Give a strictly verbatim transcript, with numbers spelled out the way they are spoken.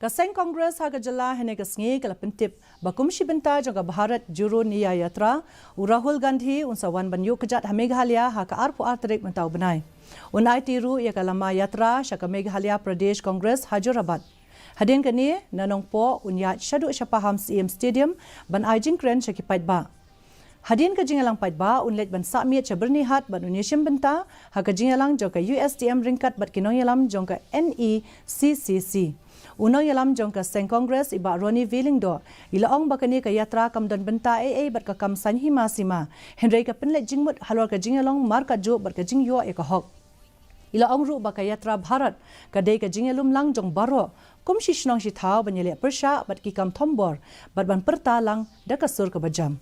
Ka Seng Congress ha ka jylla hynne ka sngi ka la pyntip ba kum shi bynta jong ka Bharat Jodo Nyay Yatra, u Rahul Gandhi un sa wan ban ïuh kjat ha Meghalaya ha ka arphew ar tarik mynta u bnai. Un aiti ruh ïa ka lama yatra sha ka Meghalaya Pradesh Congress ha Jorabat. Hadien kane, na Nongpoh un ïaid shaduh shapaham Siem Stadium ban ai jingkren sha ki paidbah. Hadien ka jingïalang paidbah un leit ban sah miet sha Byrnihat bad un ïashim bynta ha ka jingïalang jong ka U S T M ryngkat bad ki nongïalam jong ka N E C C C. U nongïalam jong ka Seng Congress i Bah Ronnie V Lyngdoh i la ong ba kane ka yatra kam don bynta ei ei bad ka kam saiñ hima sima, hynrei ka pynleit jingmut halor ka jingïalong markatjuh bad ka jingïoh ïa ka hok. I la ong ruh ba ka Yatra Bharat ka dei ka jingïalum lang jong baroh, kum shi shnong shi thaw ban ïaleh pyrshah bad ki kam thombor bad ban pyrta lang da ka sur kaba jam.